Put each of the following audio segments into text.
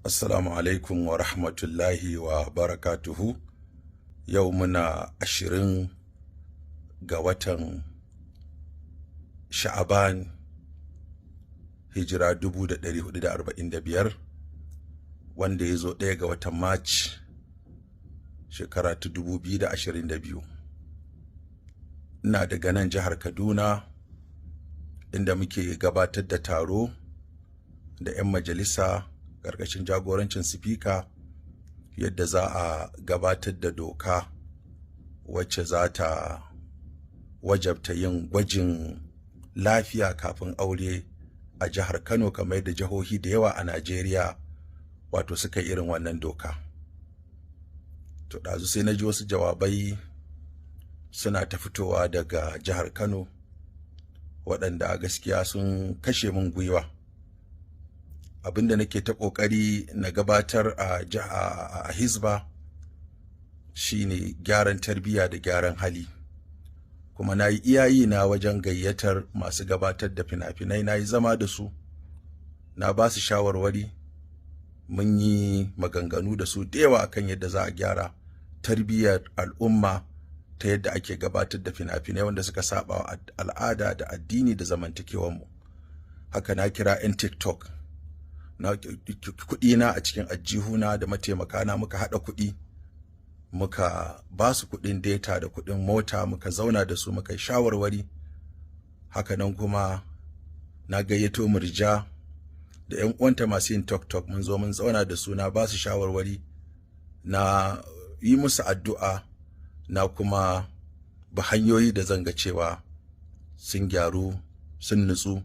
Assalamu alaikum wa rahmatullahi wa barakatuhu. Yau muna 20 ga watan Sha'aban, hijira 1445, wanda ya zo 1 ga watan March, shekara ta 2022. Ina daga nan jihar Kaduna, inda muke gabatar da taro da 'yan majalisa ƙarƙashin jagorancin sifika, yadda za a gabatar da doka wacce za ta wajabta yin gwajin lafiya kafin aure a jihar Kano, kamar yadda jihohi da yawa a Najeriya wato suka yi irin wannan doka. To, ɗazu sai na ji wasu jawabai suna ta fitowa daga jihar Kano waɗanda a gaskiya sun kashe min gwiwa. Abinda nake ta ƙoƙari na gabatar a Hizba shine gyaran tarbiyya da gyaran hali. Kuma na yi iyayi na wajen gayyatar masu gabatar da fina-finai, na yi zama da su, na ba su shawarwari, mun yi maganganu da su da yawa akan yadda za a gyara tarbiyyar al'umma ta yadda ake gabatar da fina-finai wanda suka saba wa al'ada da addini da zamantakewanmu. Haka na kira 'yan TikTok, na kuɗi na a cikin ajihuna da mataimaka na, muka haɗa kuɗi, muka ba su kuɗin data da kuɗin mota, muka zauna da su, muka yi shawarwari. Haka nan kuma na gayyato Murja da 'yan uwanta masu yin TikTok, mun zo mun zauna da su, na ba su shawarwari, na yi musu addu'a, na kuma bi hanyoyi da zan ga cewa sun gyaru, sun nutsu,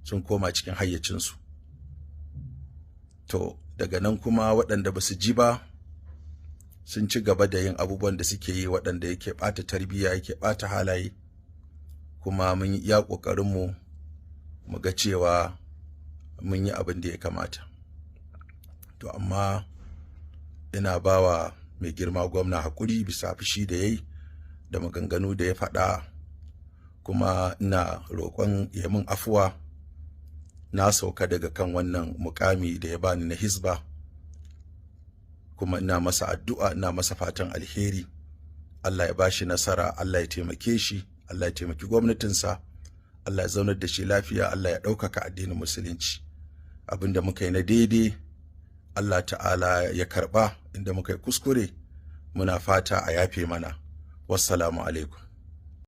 sun koma cikin hayyacinsu. To, daga nan kuma waɗanda ba su ji ba sun ci gaba da yin abubuwan da suke yi, waɗanda yake ɓata tarbiyya, yake ɓata halaye. Kuma mun yi iya ƙoƙarinmu mu ga cewa mun yi abin da ya kamata. To, amma ina bawa mai girma gwamna haƙuri bisa fushi da ya yi da maganganu da ya faɗa, kuma ina roƙon ya min afuwa. Na sauka daga kan wannan mukami da ya bani na Hisba, kuma ina masa addu'a, ina masa fatan alheri. Allah ya bashi nasara, Allah ya taimake shi, Allah ya taimaki gwamnatinsa, Allah ya zaunar da shi lafiya, Allah ya ɗaukaka addinin Musulunci. Abinda muka yi na daidai, Allah ta'ala ya karɓa. Inda muka yi kuskure, muna fata a yafe mana. Wassalamu alaikum.